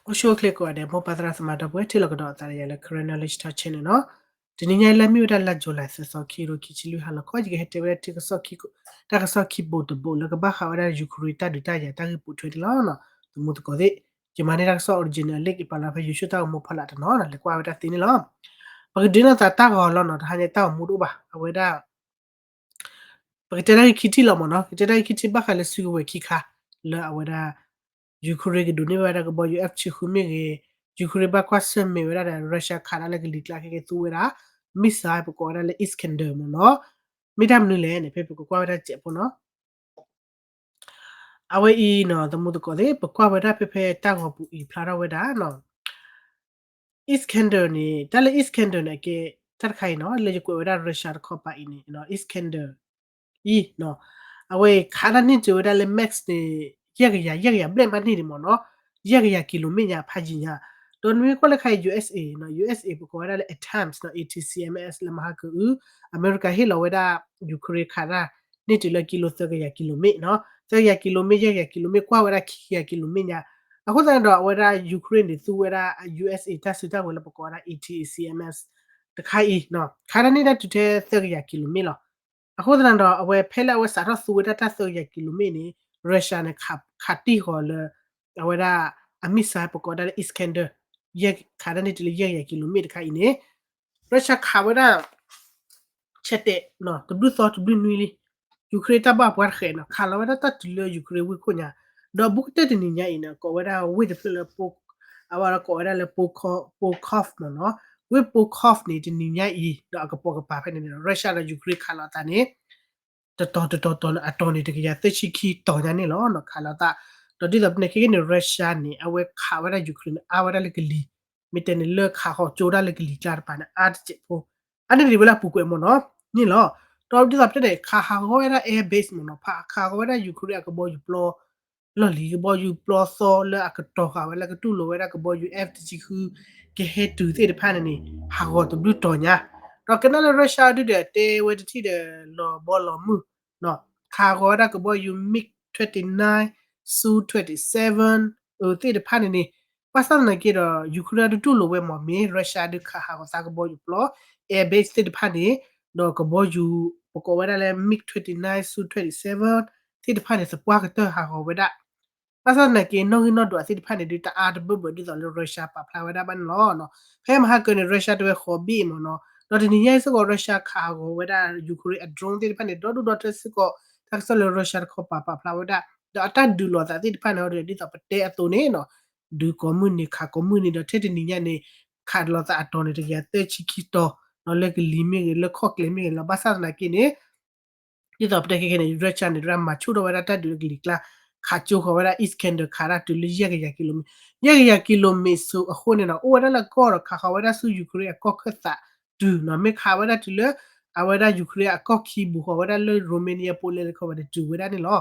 အိၣ်ဆူၣ်အိၣ်ချ့ကိးဂၤဒဲး မိၢ်ပၢ်သရၣ်သမါဒီပုၢ်ဝဲၢ် ထံၣ်လိာ်ကဒီးအသးဒီးယၤလၢ Karen Knowledge Talk Channel နီၤ. တနံၤညါအံၤလၢမ့ၢ်ဝဲဒၣ်လါ July သၢသီ ခံကထိခံဆံလွံၢ် ဟါလီၤခီ ယကဟဲတဲဝဲဒၣ်တၢ်ကစီၣ်ခံ တၢ်ကစီၣ်ခံဘိတဘိလၢကဘၣ်ဃးဝဲဒၣ် Ukraine တၢ်ဒုးတၢ်ယၤတၢ်ဂ့ၢ်ပိာ်ထွဲန့ၣ်လီၤ. သမူသကိးသ့ၣ်, ယမၤန့ၢ်တၢ်ကစီၣ် original link အံၤပာ်လီၤဖဲ YouTube တၢ်ဂီၤမူဖီလာ်တနီၤနီၤ လဲၤကွၢ်ဝဲဒၣ်သ့န့ၣ်လီၤ. ပကဒုးနၢ်သးတၢ်ဂီၤလီၤနီၤ, တဟါညါတၢ်ဂီၤမူတအိၣ်ဘၣ်, အဝဲဒၣ် ပကတဲတၢ်ဂ့ၢ်ခံထံၣ်လီၤမ့ၢ်နီၤ, ကတဲတၢ်ဂ့ၢ်ခံထံၣ်ဘၣ်ဃးလၢစုကဝဲၤခံခါ လၢအဝဲဒၣ် Ukraine ကဒိးန့ၢ်ဘၣ်ဝဲဒၣ်ကဘီယူၤ F ဆံဃုမ့ၢ်ဂ့ၤ, Ukraine ဘၣ်ကွၢ်ဆၢၣ်မဲာ်ဝဲဒၣ်ဒီး Russia ခးဒၣ်လၢကလံၤကျါခဲကဲသူဝဲဒၣ် missile ပကိးဝဲဒၣ်လၢ Iskander မ့ၢ်နီၤ, မ့ၢ်တၢ်မနုၤလဲၣ်န့ၣ် ဖဲပကကွၢ်ဝဲဒၣ်စဲးဖိနီၤ အဝဲအံၤနီၤ သမူသကိးသ့ၣ် ပကွၢ်ဝဲဒၣ်ဖဲဖဲတၢ်ဂီၤပူၤအံၤဖျါထီၣ်ဝဲဒၣ်နီၤ Iskander န့ၣ် တၢ်လၢ Iskander န့ၣ် အကဲ တၢ်တခါအံၤနီၤ လၢယကွဲးဝဲဒၣ် Russia တခီပၤအံၤန့ၣ် Iskander အံၤနီၤ, အဝဲအံၤခးတၢ်န့ၢ်တုၤဝဲဒၣ်လၢ max န့ၣ် ယဲၢ်ကယၤ ယဲၢ်ကယၤဘျဲၣ်မးန့ၢ်ဒံးမ့ၢ်နီၤ, ယဲၢ်ကယၤကံလိမ့ၣ်ညါ ဖးယံၤညါ, ဒီးနမ့ၢ်ကွၢ်လၢခါအံၤ USA နီၤ USA ပကိးဝဲဒၣ်လၢ ATACMS နီၤ A T C M S လၢမဟါကအု အမဲရကၤဟ့ၣ်လီၤဝဲဒၣ် Ukraine ခးတၢ် န့ၢ်တုၤလၢကံလိသၢကယၤကံလိမ့ၣ်နီၤ, သၢကယၤကံလိမ့ၣ် ယဲၢ်ကယၤကံလိမ့ၣ် ကွၢ်ဝဲဒၣ်ခံကယၤကံလိမ့ၣ်ညါ, အဃိသတးန့ၣ်ဒီးအဝဲဒၣ် Ukraine န့ၣ် သူဝဲဒၣ် USA တၢ်စုတၢ်ဝဲၤလၢပကိးဝဲဒၣ် A T A C M S တခါအံၤနီၤ ခးတၢ်န့ၢ်တၢ်တုၤထဲသၢကယၤကံလိမ့ၣ်လီၤ. အဃိသတးန့ၣ်ဒီး အဝဲဖဲလၢအဝဲစးထီၣ်သူဝဲဒၣ်တၢ်သၢကယၤကံလိမ့ၣ်န့ၣ် Russia န့ၣ် ခးတံၢ်ဃီၤလၢ အဝဲဒၣ် အ missile ပကိးဒၣ်လၢ Iskander ယဲၢ်ခးတၢ်န့ၢ်တုၤလၢယဲၢ်ကယၤကံလိမ့ၣ်တခါအံၤန့ၣ် Russia ခးဝဲဒၣ် ဆဲးတဲာ် တဘျုးသီတဘျုးနွံလံ Ukraine တၢ်ဘၣ်ပှၤတဃဲးနီၤ ခးလီၤဝဲဒၣ်တၢ်တုၤလၢ Ukraine ဝ့ၢ်ခိၣ်ညါ, ဒီးဘူးကတၢၢ်တနံၤညါအံၤန့ၣ် ကိးဝဲဒၣ်ဝ့ၢ်တဖျၢၣ်လၢ အဝဲကိးဝဲဒၣ်လၢ Pokrovsk မ့ၢ်နီၤ, ဝ့ၢ် Pokrovsk န့ၣ် တနံၤညါအံၤ ဒီးအကပိာ်ကပၤဖဲန့ၣ်န့ၣ် Russia ဒီး Ukraine ခးလီၤအသးန့ၣ် တတီၤတတီၤတီၤန့ၣ် အတီၤန့ၣ် တကယၤသၢဆံခံတီၤညါန့ၣ်လီၤ ခးလီၤသး, ဒီးဒ်သိးပတဲခဲကနံၣ်န့ၣ် Russia န့ၣ် အဝဲခးဝဲဒၣ် Ukraine န့ၣ် အါဝဲဒၣ်လၢကလံၤ, မ့ၢ်တဲန့ၣ် လၢခးဃီၤကၠိဒၣ်လၢကလံၤကျါတပၤန့ၣ် အါတစဲးဖိ, အါန့ၢ်ဒံးဝဲလၢအပူၤကွံာ်မ့ၢ်နီၤ, န့ၣ်လီၤ. ဒီးဒ်သိးပတဲန့ၣ် ခးဟးဂီၤဝဲဒၣ် air base မ့ၢ်နီၤ, ခးဟးဂီၤဝဲဒၣ် Ukraine အကဘီယူၤပျီ လီၢ်လံၤ ကဘီယူၤပျီသီလၢအကတီၤဃာ်ဝဲလၢကတူၢ်လိာ်ဝဲဒၣ်ကဘီယူၤ F တဆံဃု ကဟဲတုၤသ့ၣ်တဖၣ်န့ၣ်န့ၣ် ဟးဂီၤတဘျုးတီၤညါ, ဒီးကနၣ်လၢ Russia ဒုဒီးတဲဝဲတထံၣ်ဒီးလီၤဘီလီၤမုၢ်, ခးဟးဂီၤဝဲဒၣ်ကဘီယူၤ MiG twenty-nine, Su twenty-seven အသ့ၣ်တဖၣ်န့ၣ်န့ၣ်, ဘၣ်ဆၣ်သနာ်က့ဒီး Ukraine ဒုတူၢ်လိာ်ဝဲမ့ၢ်မ့ၢ် Russia ဒုခးဟးဂီၤသးကဘီယူၤပျီ air base သ့ၣ်တဖၣ်န့ၣ်, ဒီးကဘီယူၤ ပကိးဝဲဒၣ်လၢ MiG twenty-nine, Su twenty-seven သ့ၣ်တဖၣ်န့ၣ် သပှၢ်ကတၢၢ်ဟးဂီၤဝဲဒၣ် ဘၣ်ဆၣ်သနာ်က့ နီၣ်ဂံၢ်နီၣ်ဒွးသ့ၣ်တဖၣ်န့ၣ် ဒုတအါတဘၢၣ်ဘၢၣ်ဒ်သိးလၢ Russia ပာ်ဖျါဝဲဒၣ်ဘၣ်န့ၣ်လီၤ. ဖဲမဟါကၢန့ၣ် Russia တဲဝဲဃီၤဘ့ၣ်မ့ၢ်နီၤ, ဒီးတနံၤညါအံၤစ့ၢ်ကီး Russia ခးဟးဂီၤဝဲဒၣ် Ukraine အ drone သ့ၣ်တဖၣ်န့ၣ် ဒီဒူၣ်ဒီထၢစ့ၢ်ကီး တၢ်ကစီၣ်လၢ Russia တခီပၤပာ်ဖျါဝဲဒၣ်, ဒီးအတၢ်ဒုးလိာ်သးသ့ၣ်တဖၣ်န့ၣ် ဒ်သိးပတဲအသိးန့ၣ်နီၤ, ဒုးကိးမုၢ်နံၤခးကိးမုၢ်နံၤဒီးထဲတနံၤညါန့ၣ် ခးလိာ်သးအတီၤန့ၣ် တကယၤသၢဆံခံတီၤ, ဒီးလၢကလံၤမ့ၢ်ဂ့ၤ လၢခီၣ်ကျဲမ့ၢ်ဂ့ၤလီၤ. ဘၣ်ဆၣ်သနာ်က့န့ၣ် ဒ်သိးပတဲခဲကဲန့ၣ် Russia န့ၣ် ရၢမၤဆူၣ်ထီၣ်ဝဲဒၣ်တၢ်ဒုးလၢကလံၤကျါ, ခးကၠိဃီၤဝဲဒၣ် Iskander ခးတၢ်တုၤလၢယဲၢ်ကယၤကံလိမ့ၣ်, ယဲၢ်ကယၤကံလိမ့ၣ်စိအဃိန့ၣ်နီၤ အိၣ်ဝဲဒၣ်လၢကီၢ်ဒီးခးဃီၤဝဲဒၣ်ဆူ Ukraine အကီၢ်ခၢၣ်သးတုၤနီၤ, မ့ၢ်ခးဝဲဒၣ်တုၤလၢ အဝဲဒၣ် Ukraine အကီၢ်ခံဘူးဃီၤဝဲဒၣ်လၢ Romania ပူၤလဲၣ်လၢခီဝဲဒၣ်တုၤဝဲဒၣ်န့ၣ်လီၤ.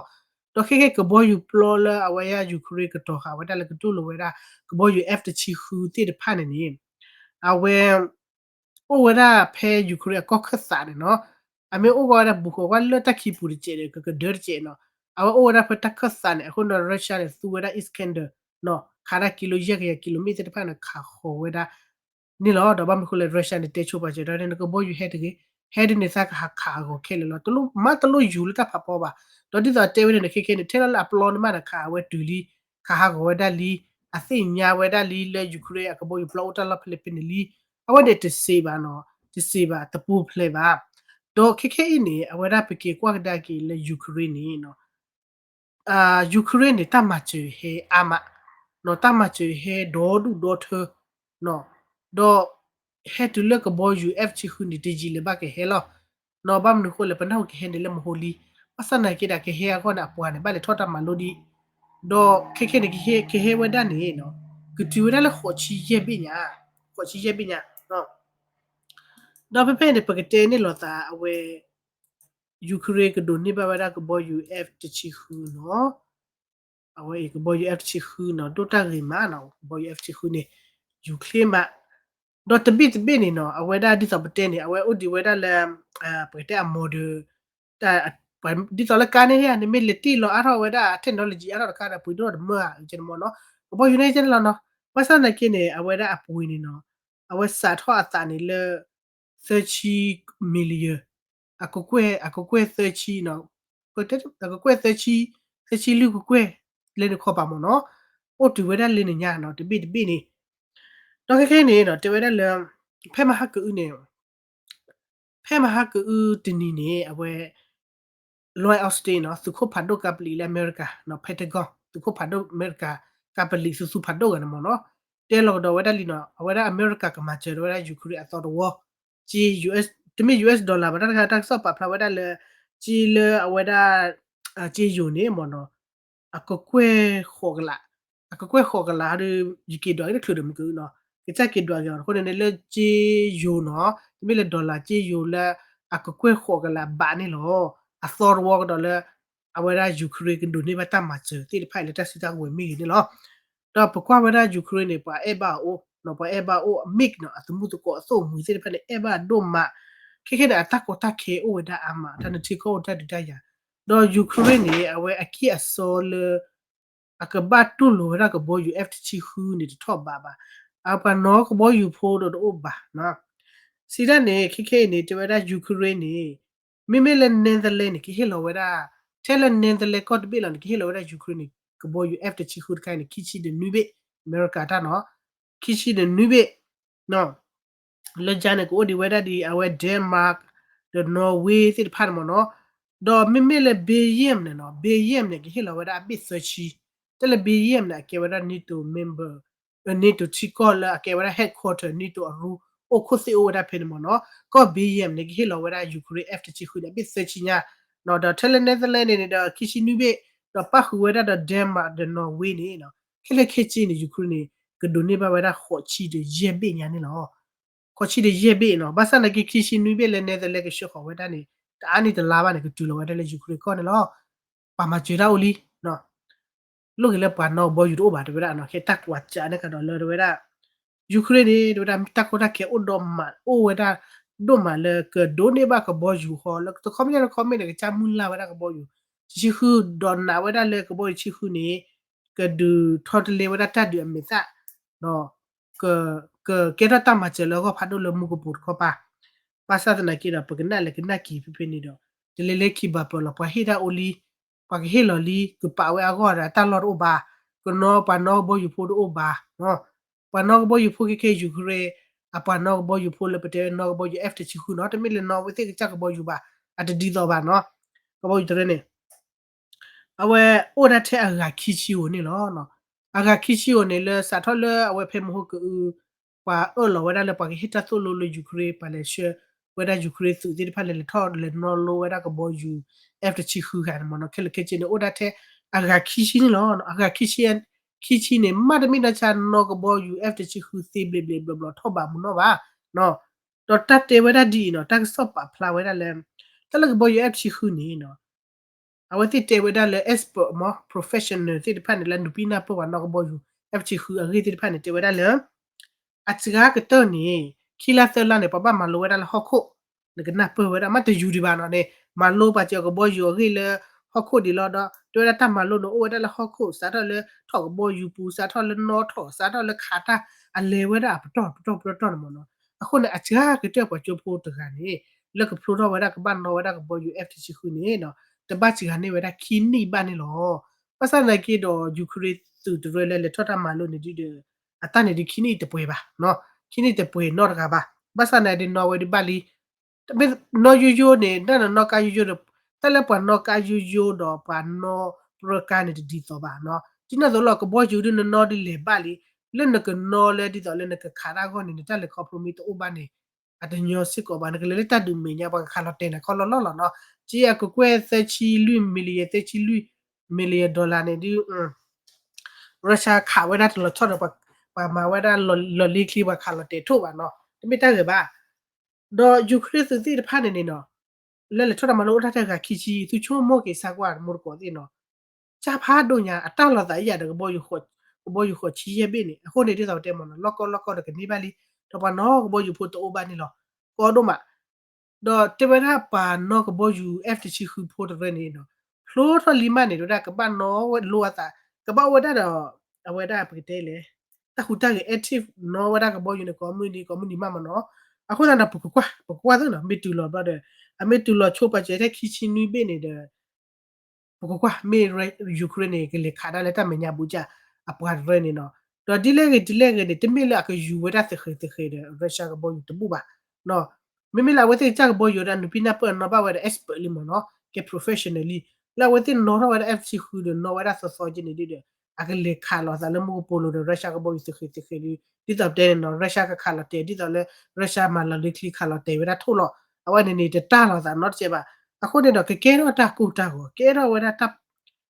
ဒီးခဲကဲကဘီယူၤပျီလၢအဝဲယါ Ukraine ကတီၤဃာ်ဝဲဒၣ်လၢကတူၢ်လိာ်ဝဲဒၣ် ကဘီယူၤ F တဆံဃုသ့ၣ်တဖၣ်န့ၣ်န့ၣ် အဝဲ အိၣ်ဝဲဒၣ်ဖဲ Ukraine အကီၢ်ခၢၣ်သးန့ၣ်နီၤ, အမ့ၢ်အိၣ်ကီးဝဲဒၣ်ဘူးဃီၤကွၢ်လၢတၢ်ခံပူၤတစဲးဒီး ကကဒၢတစဲးနီၤ, အဝဲအိၣ်ဝဲဒၣ်ဖဲတၢ်ခၢၣ်သးန့ၣ် အဃိဒီး Russia န့ၣ် သူဝဲဒၣ် Iskander နီၤ, ခးဒၣ်ကံလိယဲၢ်ကယၤကံလိမ့ၢ်သ့ၣ်တဖၣ်န့ၣ် ခးဃီၤဝဲဒၣ် န့ၣ်လီၤ. ဒီးဘၣ်မနုၤဃိလဲၣ် Russia န့ၣ် တဲဆိပာ်စၢၤဒီး နကဘီယူၤဟဲတဂ့ၤ, ဟဲဒ်န့ၣ်သးကဟးခးအဂီၤခဲလၢာ်လီၤ. တလိၣ်မးတလိၣ်ယူၤလၢတၢ်ဖးဖီဘၣ်. ဒီးဒ်သိးတဲဝဲန့ၣ် ခဲခဲန့ၣ် ထဲလၢအပျီန့ၣ်မးဒီးခးအဝဲတုၤလံ, ခးဟးဂီၤဝဲဒၣ်လံ, အသ့ၣ်ညါဝဲဒၣ်လံလၢ Ukraine အကဘီယူၤပျီအိၣ်တၢ်လီၢ်ဖဲလဲၣ်ဖဲန့ၣ်လံ. အဝဲန့ၣ်တစံးဘၣ်နီၤ, တစံးဘၣ်တပူၤဖျဲးဘၣ်. ဒီးခဲခဲအံၤန့ၣ် အဝဲဒၣ်ပက့ၤကွၢ်ကဒါက့ၤလၢ Ukraine န့ၣ် Ukraine န့ၣ် တၢ်မၤစၢၤဟဲအါမး, နီၤ တၢ်မၤစၢၤဟဲဒီဒူၣ်ဒီထၢ, နီၤ ဒီးဟဲတုၤလၢကဘီယူၤ F ဆံဃုန့ၣ် တယံာ်လၢၤဘၣ်ကဟဲလီၤ. နီၤ ဘၣ်မနုၤဃိလဲၣ် ပနၢ်ဟူကဟဲန့ၣ်လၢမဟိလံ, ဘၣ်ဆၣ်သနာ်က့ဒီး ကဟဲအဂီၢ်န့ၣ် အပှၤန့ၣ် ဘၣ်လဲၤထီၣ်တၢ်မၤလိဒံး, ဒီးခဲခဲန့ၣ် ကဟဲဝဲဒၣ်န့ၣ်နီၤ, ကတုၤဝဲဒၣ်လၢဃိးဆံယဲၢ်ဘ့ၣ်ညါ, ဃိးဆံယဲၢ်ဘ့ၣ်ညါ, ဒီးဖဲဖဲန့ၣ် ပကတဲန့ၢ်လိာ်သးအဝဲ Ukraine ကဒိးန့ၢ်ဘၣ်ဝဲဒၣ်ကဘီယူၤ F တဆံဃုနီၤ, အဝဲအံၤကဘီယူၤ F တဆံဃုနီၤ ဒိၣ်တၢ်ဂ့ၤမးနီၤ, ကဘီယူၤ F တဆံဃုန့ၣ် ယူၤချ့မး, ဒီးတဘ့ၣ်တဘ့ၣ်န့ၣ်နီၤ အဝဲဒၣ်ဒ်သိးပတဲန့ၣ် အဝဲအိၣ်ဒံးဝဲဒၣ်လၢ ပကတဲအ model ဒ်သိးလၢကါန့ၣ် နမ့ၢ်လဲၤတ့ၢ်လီၤအါထီၣ်ဝဲဒၣ် technology အါထီၣ်တခါဒီး ပှ့ၤဒိၣ်ဒီးမၢဧါ ကဲန့ၣ်မ့ၢ်နီၤ, ကဘီယူၤန့ၣ်ကဲန့ၣ်လီၤနီၤ, ဘၣ်ဆၣ်သနာ်က့န့ၣ် အဝဲဒၣ်အပှ့ၤန့ၣ်နီၤ အဝဲစးထီၣ်အသးန့ၣ်လၢ သၢဆံ million အကကွဲၢ် အကကွဲၢ်သၢဆံနီၤ အကကွဲၢ်သၢဆံ သၢဆံလွံၢ်ကကွဲၢ် လၢနခီပၤမ့ၢ်နီၤ အိၣ်တုၤဝဲဒၣ်လၢနညါနီၤ တဘ့ၣ်တဘ့ၣ်န့ၣ် ဒီးခဲခဲအံၤန့ၣ်နီၤ တဲဝဲဒၣ်လၢ ဖဲမဟါကအုန့ၣ် ဖဲမဟါကအုတနံၤန့ၣ် အဝဲ Lloyd Austin နီၤ သုးခိၣ်ဖးဒိၣ်ကါပလံးလၢအမဲရကၤနီၤ Pentagon သုးခိၣ်ဖးဒိၣ်အမဲရကၤ ကါပလံးသူသူဖးဒိၣ်ဂၤန့ၣ်မ့ၢ်နီၤ တဲလီၤကဒီးဝဲဒၣ်လံနီၤ အဝဲဒၣ်အမဲရကၤကမၤစၢၤဝဲဒၣ် Ukraine အသီတဝီ က့ တမ့ၢ် US dollar ဘၣ် တၢ်တခါတၢ်ကစီၣ်ပာ်ဖျါဝဲဒၣ်လၢ က့လၢအဝဲဒၣ် က့ယိၤန့ၣ်မ့ၢ်နီၤ အကကွဲၢ်ဃိးကလး အကကွဲၢ်ဃိးကလးဒီး ယက့ၤဒွးက့ၤတချုးဒီးမုၢ်ကအုနီၤ ကစၢ်က့ၤဒွးက့ၤအီၤအဃိန့ၣ် လၢက့ယိၤနီၤ တမ့ၢ်လၢ dollar က့ယိၤလၢ အကကွဲၢ်ဃိးကလးဘးန့ၣ်လီၤ အသီတဝီကဒီးလၢ အဝဲဒၣ် Ukraine ကဒိးန့ၢ်ဘၣ်တၢ်မၤစၢၤသ့ၣ်တဖၣ်အံၤလၢတၢ်စုတၢ်ကဝဲၤမ့ၢ်ဂ့ၤန့ၣ်လီၤ ဒီးပကွၢ်ဝဲဒၣ် Ukraine န့ၣ် ပှၤအဲၣ်ဘၣ်အအိၣ်နီၤ ပှၤအဲၣ်ဘၣ်အအိၣ် အ MiG နီၤ အသမူသကိးအသိၣ်မှံၤသ့ၣ်တဖၣ်န့ၣ် အဲၣ်ဘၣ်ဒိၣ်မး ခဲခဲန့ၣ် အတၢ်ကီတၢ်ခဲအိၣ်ဝဲဒၣ်အါမး တၢ်နထံကီၢ်အိၣ်တၢ်ဒုးတၢ်ယၤ ဒီး Ukraine န့ၣ် အဝဲအက့ၢ်အစီလၢ အကဘၣ်တူၢ်လိာ်ဝဲဒၣ်ကဘီယူၤ F တဆံဃုန့ၣ်တထီၣ်ဘးဘၣ် အပှၤနီၣ်ကဘီယူၤဖိဒီးတအိၣ်ဘၣ် စံးဒၣ်န့ၣ် ခဲခဲအံၤန့ၣ် တဲဝဲဒၣ် Ukraine န့ၣ် မ့မ့ၢ်လၢ Netherlands န့ၣ် ကဟ့ၣ်လီၤဝဲဒၣ် ထဲလၢ Netherlands ကီၢ်တဘ့ၣ်လီၤန့ၣ် ကဟ့ၣ်လီၤဝဲဒၣ် Ukraine န့ၣ် ကဘီယူၤ F တဆံဃုတခါအံၤန့ၣ် ခံဆံဒီးနွံဘ့ၣ် အမဲရကၤတၢ်နီၤ ခံဆံဒီးနွံဘ့ၣ် လၢကၠါန့ၣ် ကအိၣ်ဒံးဝဲဒၣ်ဒ်အဝဲ Denmark ဒီး Norway သ့ၣ်တဖၣ်န့ၣ်မ့ၢ်နီၤ ဒီးမ့မ့ၢ်လၢ Belgium န့ၣ်နီၤ Belgium န့ၣ် ကဟ့ၣ်လီၤဝဲဒၣ်အဘ့ၣ်သၢဆံ တၢ်လၢ Belgium န့ၣ် အကဲဝဲဒၣ် NATO member NATO ထံကီၢ်လၢအကဲဝဲဒၣ် headquarter NATO အရူ အိၣ်ခိၣ်သ့ၣ်အိၣ်ဝဲဒၣ်ဖဲန့ၣ်မ့ၢ်နီၤ ကီၢ် Belgium န့ၣ် ကဟ့ၣ်လီၤဝဲဒၣ် Ukraine F တဆံဃုန့ၣ် အဘ့ၣ်သၢဆံညါ ဒီးထဲလၢ Netherlands န့ၣ်ဒီး ခံဆံနွံဘ့ၣ် ဒီးပၣ်ဃုာ်ဝဲဒၣ်ဒီး Denmark ဒီး Norway န့ၣ် ခဲလၢာ်ခဲဆ့န့ၣ် Ukraine န့ၣ် ကဒိးန့ၢ်ဘၣ်ဝဲဒၣ်ဃိးဆံဒီးယဲၢ်ဘ့ၣ်ညါန့ၣ်လီၤ ဃိးဆံဒီးယဲၢ်ဘ့ၣ်နီၤ ဘၣ်ဆၣ်သနာ်က့ ခံဆံနွံဘ့ၣ်လၢ Netherlands ကဆှၢဃီၤဝဲဒၣ်န့ၣ် တအါန့ၢ်တလါဘၣ်န့ၣ် ကတုၤလီၤဝဲဒၣ်လၢ Ukraine ကီၢ်န့ၣ်လီၤ ပှၤမၤစၢၤတၢ်အိၣ်လံ လိၣ်က့ၤလၢပှၤနီၣ်ကဘီယူၤတအိၣ်ဘၣ် တဲဝဲဒၣ်နီၤ ခဲတၢ်ကွၢ်စးန့ၣ်ကဒီးလၢတဲဝဲဒၣ် Ukraine န့ၣ် တဲဝဲဒၣ် တၢ်ကီတၢ်ခဲအိၣ်ဒီးမး အိၣ်ဝဲဒၣ်ဒိၣ်မးလၢကဒိးန့ၢ်ဘၣ်ကဘီယူၤဃီ လၢတခီမ့ၢ်တခီမ့ၢ်န့ၣ် ကစၢ်မုၢ်လၢ်ဝဲဒၣ်ကဘီယူၤ တဆံဃု ဒီးနာ်ဝဲဒၣ်လၢကဘီယူၤတဆံဃုန့ၣ် ကဒုးထီတလဲဝဲဒၣ်တၢ်ဒုးအမဲာ်သၣ် ဒီး က ကကဲထီၣ်တၢ်မၤစၢၤလၢအဂီၢ်ဖးဒိၣ်လၢမူကပိာ်တခီပၤ ဘၣ်ဆၣ်သနာ်က့ဒီး ပကနၣ်လဲၤကနၣ်က့ၤဖဲဖဲန့ၣ်ဒီး တလဲၤလၢခံဘၣ်ပၢၢ်လီၤ ပှၤဟ့ၣ်တၢ်အိၣ်လံ ပှၤကဟ့ၣ်လီၤလံ ကပာ်ဝဲအဂီၢ်ဒီး တၢ်လီၢ်တအိၣ်ဘၣ် ကနီၣ်ပှၤနီၣ်ကဘီယူၤဖိတအိၣ်ဘၣ် ပှၤနီၣ်ကဘီယူၤဖိခဲခဲ Ukraine အပှၤနီၣ်ကဘီယူၤဖိလၢပတဲဝဲနီၣ်ကဘီယူၤ F တဆံဃုနီၤ တမ့ၢ်လၢနီၣ်ဝဲသ့ၣ်ကစၢ်ကဘီယူၤဘၣ် အတဒ်သိးဘၣ်နီၤ ကဘီယူၤတရၢန့ၣ် အဝဲအိၣ်ဒၣ်ထဲအဂၤခံဆံဧိၤန့ၣ်လီၤ. အဂၤခံဆံဧိၤန့ၣ် လၢစးထီၣ်လၢအဝဲဖဲမဟိကအု ပှၤအၢၣ်လီၤဝဲဒၣ်လၢပှၤကဟ့ၣ်တၢ်သိၣ်လိလၢ Ukraine ပှၤလဲၤဆှၢဝဲဒၣ် Ukraine သုးသ့ၣ်တဖၣ်လဲၤလဲၤထီၣ်လဲၤနီၣ်လိဝဲဒၣ်ကဘီယူၤ F တဆံဃုဂၤန့ၣ်မ့ၢ်နီၤ ခဲလၢာ်ခဲဆ့န့ၣ် အိၣ်ဒၣ်ထဲအဂၤခံဆံန့ၣ်လီၤ. အဂၤခံဆံ ခံဆံန့ၣ် မ့တမ့ၢ်ဒီးဆၣ်နီၣ်ကဘီယူၤ F တဆံဃုသ့ဘျ့ဘျ့ဘျီဘျီထီၣ်ဘးမုၢ်နီၢ်ဘၣ် ဒီးတၢ်တဲဝဲဒၣ်ဒ်အံၤနီၤ တၢ်ကစီၣ်ပာ်ဖျါဝဲဒၣ်လၢ တၢ်လၢကဘီယူၤ F တဆံဃုန့ၣ်နီၤ အဝဲသ့ၣ်တဲဝဲဒၣ်လၢ expert မ့ၢ် professional သ့ၣ်တဖၣ်န့ၣ် လၢနုာ်ပံနၢ်ပၢၢ်ပှၤနီၣ်ကဘီယူၤ F တဆံဃုအဂ့ၢ်သ့ၣ်တဖၣ်န့ၣ် တဲဝဲဒၣ်လၢ အစှၤကတၢၢ်န့ၣ် ခံလါသၢလါန့ၣ် ပှၤဘၣ်မၤလိဝဲဒၣ်လၢဟီၣ်ခိၣ် နကနၢ်ပၢၢ်ဝဲဒၣ် မ့ၢ်တယူၤဒံးဘၣ်နီၤန့ၣ် မၤလိပှၤစၢၤကဘီယူၤအဂ့ၢ်လၢဟီၣ်ခိၣ်ဒံးလီၤဒီး တဲဝဲဒၣ်တၢ်မၤလိန့ၣ် အိၣ်ဝဲဒၣ်လၢဟီၣ်ခိၣ် စးထီၣ်လၢထီၣ်ကဘီယူၤပူၤ စးထီၣ်လၢနီၣ်ထီၣ် စးထီၣ်လၢခးတၢ် အလဲၤဝဲဒၣ်အပတီၢ်ပတီၢ်ပတီၢ်န့ၣ်မ့ၢ်နီၤ အဃိန့ၣ် အစှၤကတၢၢ်ပှၤကၠိဖိတဂၤန့ၣ် လၢကဖျိထီၣ်ဝဲဒၣ်ကဘၣ်နီၣ်ဝဲဒၣ်ကဘီယူၤ F တဆံဃုန့ၣ်နီၤ တဘၣ်စှၤန့ၢ်ဝဲဒၣ်ခံနံၣ်ဘၣ်န့ၣ်လီၤ. ဘၣ်ဆၣ်သနာ်က့ဒီး Ukraine သုးတရၢလၢလဲၤထီၣ်တၢ်မၤလိန့ၣ်ဒ်ဒီး အတၢ်န့ၣ်ဒ်ခံနံၣ်တပှဲၤဘၣ် ခံနံၣ်တပှဲၤနီတဂၤဘၣ် ဘၣ်ဆၣ်သနာ်က့ဒ်နီၣ်ဝဲဒ်ဘၣ်လံ တမ့ၢ်နီၣ်ယိယိန့ၣ် တၢ်နနီၣ်ကါယိယိဒီး တၢ်လၢပှၤနီၣ်ကါယိယိဒီးပှၤနီၣ်ပြၢကါန့ၣ်တဒ်သိးဘၣ်နီၤ ဒ်န့ၣ်အသိးလီၤ ကဘီယူၤဒ်နနီၣ်ဒ်လဲၤဘၣ်လံ လၢနကနီၣ်လၢဒ်သိးလၢနကခးတၢ်အဂီၢ်န့ၣ် နတၢ်လဲၤခီဖျိမ့ၢ်တအိၣ်ဘၣ်န့ၣ် အတညီစ့ၢ်ကီးဘၣ် နကလဲၤလၢတၢ်ဒုးမဲာ်ညါ ပှၤကခးလီၤတဲာ်နၤခီလီၤလီၢ်လီၤနီၤ က့အကကွဲၢ်သၢဆံလွံၢ် million သၢဆံလွံၢ် million dollar န့ၣ်ဒ် Russia ခးဝဲဒၣ်တလီၤဆီဒီး ပှၤမၤဝဲဒၣ်လီၢ်လံၤချံ ပှၤခးလီၤတဲာ်ထိၣ်ဘၣ်နီၤ တမ့ၢ်တၢ်ဂ့ၤဘၣ် ဒီး Ukraine သုးသ့ၣ်တဖၣ်န့ၣ်န့ၣ်နီၤ လၢလဲၤထီၣ်တၢ်မၤလိအိၣ်ဒၣ်ထဲအဂၤခံဆံ သုဆိကမိၣ်က့ၤစၢ်ကွၢ်တမူတကိးသ့ၣ်နီၤ ကၢ်ဖးဒိၣ်ညါ အတၢ်လီၤသးအံၤယၤဒီး ကဘီယူၤဃိးဆံယဲၢ်ဘ့ၣ်န့ၣ် အဃိန့ၣ်ဒ်သိးပတဲမ့ၢ်နီၤ လီၢ်ကီလီၢ်ကီဒီးကန့ၢ်ဘၣ်လံ ဒီးပှၤနီၣ်ကဘီယူၤဖိတအိၣ်ဘၣ်န့ၣ်လီၤ ကီဒိၣ်မး ဒီးတဲဝဲဒၣ်ပှၤနီၣ်ကဘီယူၤ F တဆံဃုဖိတရၢန့ၣ်နီၤ ဖျိထီၣ်လံမးန့ၣ် တဲဝဲဒၣ်ကဘၣ်နီၣ်ဝဲလိအသး ကဘၣ်အိၣ်ဝဲဒၣ်ဒီး အဝဲဒၣ်ပကတဲလဲၣ် တၢ်ဟူးတၢ်ဂဲၤ active နီၣ်ဝဲဒၣ်ကဘီယူၤန့ၣ် ကိးမုၢ်နံၤကိးမုၢ်နံၤမးမ့ၢ်နီၤ. အဃိသတးဒီး ပကကွၢ် ပကကွၢ်သ့နီၤ မ့ၢ်တုၤလီၤဘျီဒီး အမ့ၢ်တုၤလီၤဆိပာ်စၢၤထဲခံဆံနွံဘ့ၣ်န့ၣ်ဒီး ပကကွၢ် မ့ၢ် Ukraine န့ၣ် ကလဲၤခးဒၣ်လၢတၢ်မဲာ်ညါဘူးကၢ် အပှၤတရၢန့ၣ်နီၤ. ဒီးဒ်လဲၣ်ဂ့ၤဒ်လဲၣ်ဂ့ၤန့ၣ် တမ့ၢ်လၢအကယူၤဝဲဒၣ်သဃ့သဃ့ဒီး Russia ကဘီယူၤတဘူၣ်ဘၣ်နီၤ. မ့မ့ၢ်လၢအဝဲသ့ၣ်ကစၢ်ကဘီယူၤဒီး နုာ်ပံနၢ်ပၢၢ်နီၣ်ဘၣ်ဝဲဒီး expert လံမ့ၢ်နီၤ ကဲ professional လံ. လၢအဝဲသ့ၣ်နီၣ်ထီၣ်ဝဲဒၣ် F ဆံဃုဒီး နီၣ်ဝဲဒၣ်သီသီက့န့ၣ်ဒ်ဒီး အကလဲၤခးလိာ်သးလၢမူကပိာ်လိၤဒီး Russia ကဘီယူၤသဃ့သဃ့ဒီး ဒ်သိးပတဲန့ၣ်နီၤ Russia ကခးလီၤတဲာ် ဒ်သိးလၢ Russia မၤလီၤလၢချံခးလီၤတဲာ်ဝဲဒၣ်ထိၣ်လီၤ. အဝဲန့ၣ်န့ၣ် တတၢ်လိာ်သးနီတစဲးဘၣ်. အဃိန့ၣ်ဒီး ကကဲထီၣ်တၢ်ကိၢ်တၢ်ဂီၤ ကဲထီၣ်ဝဲဒၣ်တၢ် တၢ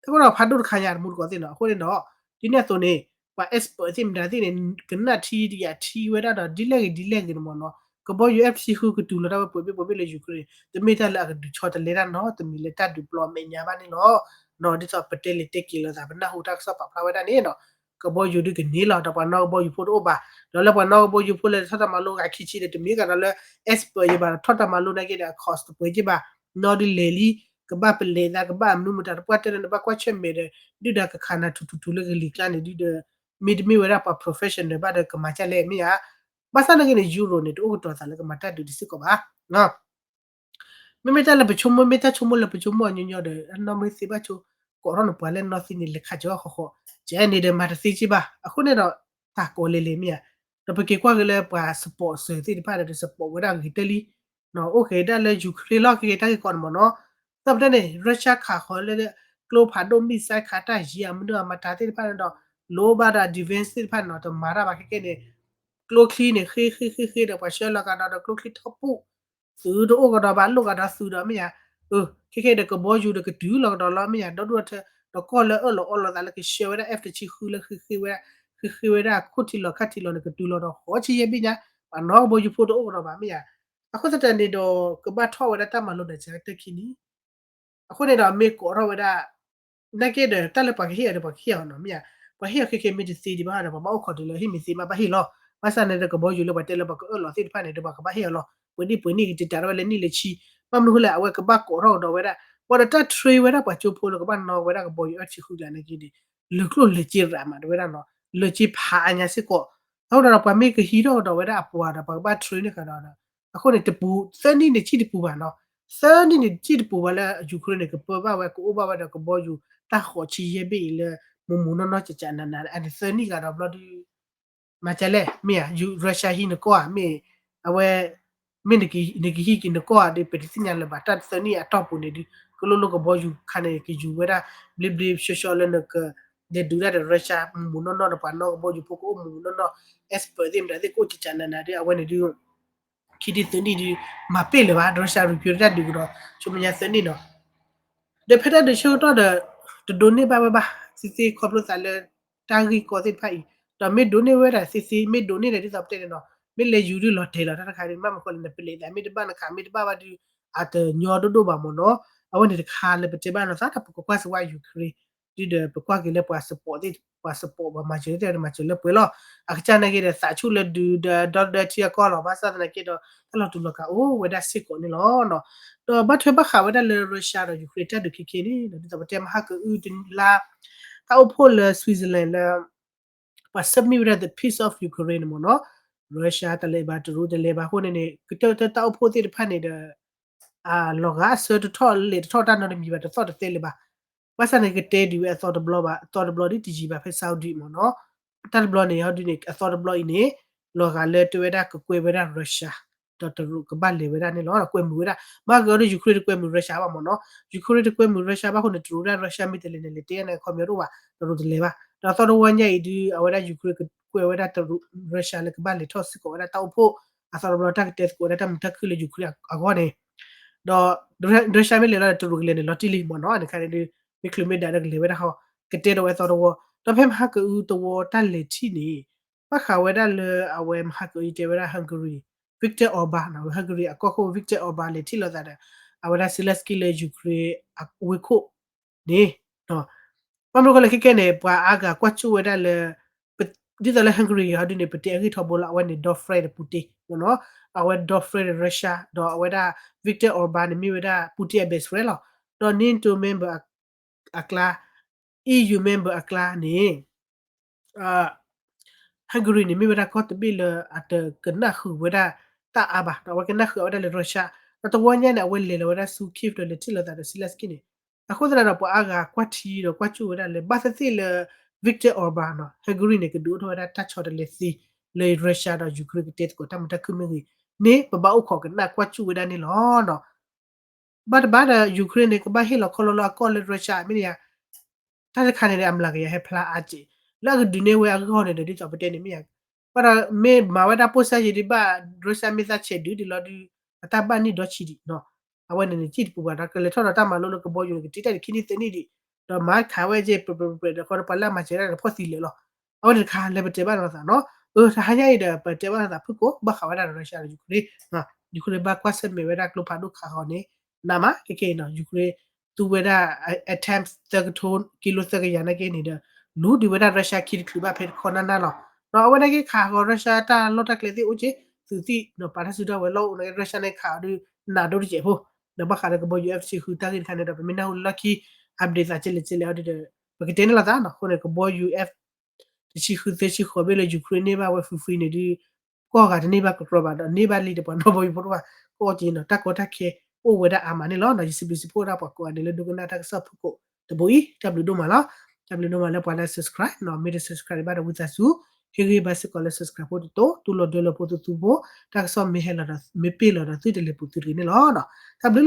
်ကိၢ်တၢ်ဂီၤဖးဒိၣ်တခါညါတမူတကိးသ့ၣ်နီၤ. အဃိန့ၣ်ဒီး ဒ်န့ၣ်အသိးန့ၣ် ပှၤ expert သ့ၣ်မတၤသ့ၣ်န့ၣ် ကနၣ်ထံဒံးယၤထံဝဲဒၣ်ဒီး ဒ်လဲၣ်ဂ့ၤဒ်လဲၣ်ဂ့ၤန့ၣ်မ့ၢ်နီၤ ကဘီယူၤ F ဆံဃုကတုၤလီၤတၢ်ဝဲပှဲၤဘ့ၣ်ပှဲၤဘ့ၣ်လၢ Ukraine တမ့ၢ်တၢ်လၢအကဒုးဆီတလဲတၢ်နီတမံၤလၢတၢ်ဒုးပျီအမဲာ်ညါဘၣ်န့ၣ်လီၤ. နီၤ ဒ်သိးပတဲလံာ်တဲက့ၤလိာ်သး ပနၢ်ဟူတၢ်ကစီၣ်ပာ်ဖျါဝဲဒၣ်န့ၣ်နီၤ ကဘီယူၤဒုးကန့ၢ်လီၤ ဒီးပှၤနီၣ်ကဘီယူၤဖိတအိၣ်ဘၣ်. ဒီးလၢပှၤနီၣ်ကဘီယူၤဖိလဲၤထီၣ်တၢ်မၤလိဂၤခံဆံဒီး တမ့ၢ်ကဒီးလၢ expert ယဘၣ်ဒီးထီၣ်တၢ်မၤလိနာ်က့ဒီး အ cost တပှဲၤက့ဘၣ်. နီၣ်ဒုးလဲၤလံ ကဘၣ်ပလဲၤသး ကဘၣ်မနုၤမတၤ တပှၢ်တၢၢ်လၢနဘၣ်ကွၢ်ဆၢၣ်မဲာ်ဒီး ဒုၣ်ဒါကခးနၤထူထူထူလၢကလံၤကျါန့ၣ်ဒုးဒီး မ့တမ့ၢ်ဝဲဒၣ်ပှၤ professional ဘၣ်ဒီးကမၤကၢ်လဲၣ်မ့ၢ်ဧါ. ဘၣ်ဆၣ်နာ်က့န့ၣ် Euro န့ၣ် တအိၣ်ကတီၤသးလၢကမၤတၢ်ဒုးတစ့ၢ်ကီးဘၣ်. မ့မ့ၢ်တၢ်လၢပဆိကမိၣ် မ့ၢ်တၢ်ဆိကမိၣ်လၢပဆိကမိၣ်အညီညီဒီး အနီၢ်မ့ၢ်သ့ဘၣ်ဆိ ကိးထီၣ်န့ၣ်ပှၤလၢနီၢ်သံန့ၣ် လဲၤခးကီဃီဃီ ကဲန့ၣ်ဒီးမၤတသ့က့ဘၣ်. အဃိန့ၣ်ဒီး တၢ်ကိးလဲၤလဲၤမ့ၢ်ဧါ. ဒီးပက့ၤကွၢ်က့ၤလၢပှၤ support စၢၤသ့ၣ်တဖၣ်ဒီး support ဝဲဒၣ်ဂ့ၤတၢၢ်လံ အိၣ်က့ၤဒၣ်လၢ Ukraine လီၤ က့ၤက့ၤတၢ်ဂ့ၢ်ကီန့ၣ်မ့ၢ်နီၤ. ဒီးပတဲန့ၣ် Russia ခးဃီလၢ ကျိဖးဒိၣ် missile ခးတၢ်ယံၤအမနုၤအမတၤသ့ၣ်တဖၣ်န့ၣ်ဒီး လိၣ်ဘၣ်ဒီး defense သ့ၣ်တဖၣ်န့ၣ်နီၤ တမၤတၢ်ဘၣ်ခဲကဲန့ၣ် ကျိချံန့ၣ် ဃ့ဃ့ဃ့ဃ့ဒီး ပှၤဆှၢလီၤကဒီးဒီး ကျိချံထီၣ်ပူၣ် သုးတအိၣ်ကဒီးဘၣ် လိၣ်ကဒီးသုးဒီးမ့ၢ်ဧါ. ခဲကဲဒီးကဘီယူၤဒီးကတုၤလီၤကဒီးလီၤမ့ၢ်ဧါ. ဒီဒူၣ်အထၢ ဒီးကီၢ်လၢအၢၣ်လီၤအီလီၤသးလၢကဆှၢဝဲဒၣ် F တဆံဃုလၢ ဃ့ဃ့ဝဲဒၣ် ဃ့ဃ့ဝဲဒၣ်ခိၣ်ထံလီၤခါထံလီၤန့ၣ် ကတုၤလီၤဒီးဃီဆံယဲၢ်ဘ့ၣ်ညါ ပှၤနီၣ်ကဘီယူၤဖိတအိၣ်ကဒီးဘၣ်မ့ၢ်ဧါ. အဃိသတးန့ၣ်ဒီး ကဘၣ်ထီၣ်ဝဲဒၣ်တၢ်မၤလိန့ၣ် စတၢ်ခံနံၣ် အဃိန့ၣ်ဒီးမ့ၢ်ကိးထီၣ်ဝဲဒၣ် နာ်က့ဒီး တၢ်လၢပှၤကဟ့ၣ်အီၤဒီးပှၤကဟ့ၣ်အီၤနီၤမ့ၢ်ဧါ. ပှၤဟ့ၣ်အီၤခဲကဲမ့ၢ်တသ့ဒံးဘၣ်ဒီး ပှၤဘၣ်အိၣ်ခိးတုၤလၢဟ့ၣ်မ့ၢ်သ့မးဘၣ်ဟ့ၣ်လီၤ. ဘၣ်ဆၣ်န့ၣ်ဒီးကဘီယူၤလၢပှၤတဲလၢပှၤကအၢၣ်လီၤသ့ၣ်တဖၣ်န့ၣ်ဒီးပှၤကဘၣ်ဟ့ၣ်အီၤလီၤ. ပှဲၤနံၣ်ပှဲၤနံၣ်ကတံာ်တာ်ထီၣ်ဝဲလၢနံၣ်လၢဆံ ဘၣ်မနုၤဃိလဲၣ် အဝဲကဘၣ်ကိးထီၣ်ကဒီးဝဲဒၣ် ပှၤဒီးတၢ် train ဝဲဒၣ်ပှၤကၠိဖိလၢကဘၣ်နီၣ်ဝဲဒၣ်ကဘီယူၤ F တဆံဃုကျါနာ်က့န့ၣ် လၢကျိၣ်လၢစ့ရးမးတဝဲဒၣ်နီၤ လၢစ့ဖးအါညါစ့ၢ်ကီး. အဃိဒီးပှၤမ့ၢ်ကဟံးထီၣ်ကဒီးဝဲဒၣ်အပှၤဒီး ပှၤကဘၣ် train န့ၢ်ဃာ်ဒီး အဃိန့ၣ် တပူၤ သၢနံၣ်န့ၣ် ဆံၣ်တပူၤဘၣ်နီၤ. သၢနံၣ်န့ၣ် ဆံၣ်တပူၤဘၣ်လၢ Ukraine န့ၣ် ကပၢဘၣ်ဝဲ ကအိၣ်ဘၣ်ဝဲဒီးကဘီယူၤ တၢ်ဃိးဆံယဲၢ်ဘ့ၣ်အံၤလၢ မူးမူးနီၢ်နီၢ် ကကးနးနး အန့ၣ်သၢနံၣ်ဂၤဒီးဘျီဒုး မၤကလဲၣ် မ့ၢ်ဧါ Russia ဟံးနကီၢ်ဧါ မ့ၢ် အဝဲ မ့ၢ်နကဟံးက့ၤနကီၢ်ဧါဒီး ပတသ့ၣ်ညါလၢၤဘၣ် တၢ်သၢနံၣ်အတီၢ်ပူၤန့ၣ်ဒုး ကလိလိကဘီယူၤခါန့ၣ် ကယူၤဝဲဒၣ် ဘျ့ဘျ့ဆှီဆှီလၢနက လဲၤဒုးဒၣ်ဒီး Russia မူးမူးနီၢ်နီၢ်ဒီး ပှၤနီၣ်ကဘီယူၤဖိကအိၣ်မူးမူးနီၢ်နီၢ် expert သ့ၣ်မတၤသ့ၣ်ကအိၣ်ကကးနးနးဒီး အဝဲန့ၣ်ဒုး ခံဒုးသၢနံၣ်ဒုး မၤပ့ၢ်လၢၤဘၣ် Russia ရူးကၠိတၢ်ဒုးကဒီး ဆိမဲာ်ညါသၢနံၣ်နီၤ. ဒီးဖဲတၢ်ဒုးဆၢကတီၢ်ဒီး တဒိးန့ၢ်ဘၣ်ဝဲဘၣ် သ့သ့ခီဖျိသးလၢ တၢ်ဂ့ၢ်ကီသ့ၣ်တဖၣ်အံၤ ဒီးမ့ၢ်ဒိးန့ၢ်ဝဲဒၣ်သ့သ့ မ့ၢ်ဒိးန့ၢ်ဒီးဒ်သိးပတဲန့ၣ်နီၤ မ့ၢ်လဲၤယူၤဒုးလီၤတဲာ်လီၤတၢ်တခါဒီး ဘၣ်မနုၤဃိလဲၣ် နပလဲၤသးမ့ၢ်တဘၣ်နခးမ့ၢ်တဘၣ်ဘၣ်ဒုး အတညီဒိၣ်ဒိၣ်ဘၣ်မ့ၢ်နီၤ. အဝဲန့ၣ်တခါလၢပတဲဘၣ်နီၤ သးဒီးပကကွၢ်စ့ၢ်ဝဲ Ukraine ဒုးဒီးပကွၢ်က့ၤလၢပှၤ support သ့ၣ် ပှၤ support ပှၤမၤစၢၤသ့ၣ်တဖၣ်မၤစၢၤလၢပှဲၤလီၤ. အကစၢ်နာ်က့ဒီး သးဆူၣ်လၢဒုးဒီး ဒီဒီထံအကီၢ်လီၤ. ဘၣ်ဆၣ်သနာ်က့ဒီး တၢ်လီၤတူာ်လီၤကာ်အိၣ်ဝဲဒၣ်စ့ၢ်ကီးန့ၣ်လီၤ. ဒီးဘၣ်ထွဲဘၣ်ဃးဝဲဒၣ်လၢ Russia ဒီး Ukraine တၢ်ဒုးခဲခဲန့ၣ် ဒ်သိးပတဲမဟါကအုတလါ တၢ်အိၣ်ဖှိၣ်လၢ Switzerland လၢ ပှၤ submit ဝဲဒၣ် the Peace of Ukraine န့ၣ်မ့ၢ်နီၤ Russia တလဲၤဘၣ် တရူးတလဲၤဘၣ်အဃိန့ၣ်န့ၣ် ကတၢၢ်တၢ်အိၣ်ဖှိၣ်သ့ၣ်တဖၣ်န့ၣ်ဒီး အလီၤဂာ်အဆၢတထီၣ်လဲၤတထီၣ်တၢ်နီတမံၤဘၣ် တသီၣ်တသဲလၢၤဘၣ်. ဘၣ်ဆၣ်န့ၣ် ကတဲဒုးဝဲအသီတဘျီဘၣ် အသီတဘျီဒ်တယံာ်ဘၣ်ဖဲ Saudi မ့ၢ်နီၤ တၢ်တဘျီန့ၣ် ဟီဒုးန့ၣ် အသီတဘျီအံၤန့ၣ် လီၤဂာ်လၢတဲဝဲဒၣ်ကကွဲးဝဲဒၣ် Russia ဒီးတရူးကဘၣ်လဲၤဝဲဒၣ်န့ၣ်လီၤ ကွဲမုာ်ဝဲဒၣ် မ့ၢ်ကဒီး Ukraine တကွဲမုာ် Russia ဘၣ်မ့ၢ်နီၤ Ukraine တကွဲမုာ် Russia ဘၣ်အဃိန့ၣ် တရူးဝဲဒၣ် Russia မ့ၢ်တလဲၤန့ၣ် လဲၤတဲယါန့ၣ် အခီပညီတအိၣ်ဘၣ် တရူးတလဲၤဘၣ် ဒီးအသီတဝီညါအံၤဒုး အဝဲဒၣ် Ukraine ကကွဲးဝဲဒၣ်တရူး Russia လၢကဘၣ်လဲၤထီၣ်စ့ၢ်ကီးဝဲဒၣ်တၢ်အိၣ်ဖှိၣ် အသီတဘျီတၢ်ကတဲသကိးဝဲဒၣ်တၢ်မုာ်တၢ်ခုၣ်လၢ Ukraine အဂီၢ်န့ၣ် ဒီး Russia မ့ၢ်လဲၤလီၤဒီး တရူးကလဲၤန့ၣ် လီၤတံၢ်လံမ့ၢ်နီၤ နခါန့ၣ်ဒုး မ့ၢ်ချုးမ့ၢ်ဒၣ်ဒီးကလဲၤဝဲဒၣ်ဟီ ကတဲဒီးဝဲသီတဝီ ဒီးဖဲမဟါကအုတဝီတၢ်လဲၤထံၣ်န့ၣ် ဘၣ်ဃးဝဲဒၣ်လၢအဝဲမဟါကအုတဲဝဲဒၣ် Hungary Viktor Orban နီၤ Hungary အကီၢ်ခိၣ် Viktor Orban လဲၤထံၣ်လိာ်သးဒီး အဝဲဒၣ် Zelensky လၢ Ukraine အဝ့ၢ်ခိၣ်န့ၣ် ဘၣ်မနုၤဃိလဲၣ်ခဲကဲန့ၣ် ပှၤအါဂၤကွၢ်ကၠိဝဲဒၣ်လၢ ဒ်သိးလၢ Hungary ဟီဒုးန့ၣ် ပတဲအဂ့ၢ်ထီဘိလီၤ အဝဲန့ၣ် ဒီ friend ဒီး Putin မ့ၢ်နီၤ အဝဲဒီ friend ဒီး Russia ဒီးအဝဲဒၣ် Viktor Orban န့ၣ် မ့ၢ်ဝဲဒၣ် Putin အ best friend လီၤ. ဒီး NATO member အကျါ EU member အကျါန့ၣ် Hungary န့ၣ် မ့ၢ်ဝဲဒၣ်ကီၢ်တဘ့ၣ်လၢအတကနၣ်ဃုာ်ဝဲဒၣ်တၢ်အါဘၣ်, ဒီးအဝဲကနၣ်ဃုာ်ဝဲဒၣ်လၢ Russia, ဒီးတဝီညါန့ၣ် အဝဲလဲၤလီၤဝဲဒၣ်ဆူ Kyiv ဒီးလဲၤထံၣ်လိာ်သးဒီး Zelenskyy န့ၣ်, အဃိသတးဒီး ပှၤအါဂၤကွၢ်ထံဒီးကွၢ်ကၠူၣ်ဝဲဒၣ်လၢ ဘၣ်သ့ၣ်သ့ၣ်လၢ Viktor Orban နီၤ Hungary န့ၣ် ကဒုးအိၣ်ထီၣ်ဝဲဒၣ်တၢ်ဆီတလဲသ့လၢ Russia ဒီး Ukraine ကတဲသကိးတၢ်မုာ်တၢ်ခုၣ်မ့ၢ်ဂ့ၤန့ၣ် ပဘၣ်အိၣ်ခိးကနၣ်ကွၢ်ကၠူၣ်ဝဲဒၣ်န့ၣ်လီၤနီၤ. ဘၣ်တဘၣ်ဒီး Ukraine န့ၣ် ကဘၣ်ဟ့ၣ်လီၤခီလီလၢအကီၢ်လၢ Russia မ့ၢ်ဧါ, တၢ်တခါန့ၣ်ဒီး အမျးကယၤဟဲဖျါအါက့ၢ်, လၢအကဒုးနဲၣ်ဝဲအဂီၢ်န့ၣ်ဒီး ဒ်သိးပတဲန့ၣ်မ့ၢ်ဧါ, ဘၣ်ဒီးမ့ၢ်မၤဝဲဒၣ်ပိၢ်စၢ်ယံၤဒံးဘၣ် Russia မ့ၢ်သးဆဲးဒုးဒံးလီၤဒုး အတၢ်ဘၣ်န့ၢ်ဒီဆံးဒံးနီၤ. အဝဲန့ၣ်န့ၣ် ကံၣ်တပူၤဘၣ်ဒီး ကလဲၤထီၣ်ဒီးတၢ်မၤလိလၢကဘီယူၤန့ၣ် ကတ့တၢ်န့ၣ်ခံနံၣ်သၢနံၣ်ဒံး, ဒီးမၤခးဝဲက့ၤ ပြဲးပြဲးပြဲးဒီး ဃီဒီးပှၤလၢအမၤစၢၤဒၣ်န့ၣ် ဖီၣ်သံလၢာ်လီၤ. အဝဲန့ၣ်တခါလၢပတဲဘၣ်လိာ်သးနီၤ. အၢ တဟါညါအံၤဒီး ပတဲဘၣ်လိာ်သးဖုၣ်ကိာ် ဘၣ်ဃးဝဲဒၣ်ဒီး Russia ဒီး Ukraine, Ukraine ဘၣ်ကွၢ်ဆၢၣ်မဲာ်ဝဲဒၣ်ကျိဖးဒိၣ်ခးဃီန့ၣ် နးမး ခဲကနံၣ်အံၤနီၤ Ukraine သူဝဲဒၣ် အ အ tank သၢကထိ ကံလိသၢကယၤနာ်က့န့ၣ်ဒီး လူဒုးဝဲဒၣ် Russia ခံတချုးဘၣ်ဖဲတခီနၢ်နၢ်လီၤ. ဒီးအဝဲနာ်က့ခးဃီ Russia တၢ်လီၢ်တၢ်ကျဲသ့ၣ်အိၣ်က့ၤ သုးသံၣ်ဒီးပာ်တၢ်စုတၢ်ဝဲၤလီၢ်အိၣ်နာ်က့ Russia န့ၣ်ခးအီၤဒုး နးဒိၣ်တစဲးဖိ, ဒီးဘၣ်ဃးဒီးကဘီယူၤ F တဆံဃုတၢ်ဂ့ၢ်တခါန့ၣ်ဒီး ပမ့ၢ်နၢ်ဟူလၢလီၢ်ခံ update သးကဲလဲၣ်ကဲလဲၣ်အီၤဒုးဒီး ပကတဲန့ၣ်လိာ်သးနီၤ. အဃိန့ၣ် ကဘီယူၤ F တဆံဃုသၢဆံဃိးဘ့ၣ်လၢ Ukraine န့ၢ်ဘၣ်ဝဲ free free န့ၣ်ဒုး ကိးဂၤတန့ၢ်ဘၣ်ကကြီဘၣ်ဒီး န့ၢ်ဘၣ်လံဒီးပှၤနီၣ်ဘီယူၤဖိတဖၣ် ကိးက့ၤနီၤ တၢ်ကီတၢ်ခဲအိၣ်ဝဲဒၣ်အါမးန့ၣ်လီၤ. ယစံးဘျုးစံးဖှိၣ်ဝဲဒၣ်ပှၤကိးဂၤဒဲးလၢဒိကနၣ်တၢ်ကစီၣ်ဖုၣ်ကိာ်တဘိအံၤ တၢ်ဘျုးဒိၣ်မးလီၤ. တၢ်ဘျုးဒိၣ်မးလၢပှၤလၢ subscribe နီၤ မ့ၢ်တ subscribe ဘၣ်ဒီးဝံသးစူၤ ဟ့ၣ်ဂံၢ်ဘါစ့ၢ်ကီးလၢ subscribe ဖိတတိၤ တူၢ်လိာ်ဒၢလိာ်ဖိသုသုဖိ တၢ်ကစီၣ်မ့ၢ်ဟဲလီၤဒီး မ့ၢ်ပ့ၢ်လီၤဒီးသုတလဲၤပူၤသုတဂ့ၤန့ၣ်လီၤ. တၢ်ဘျုးလီၤ.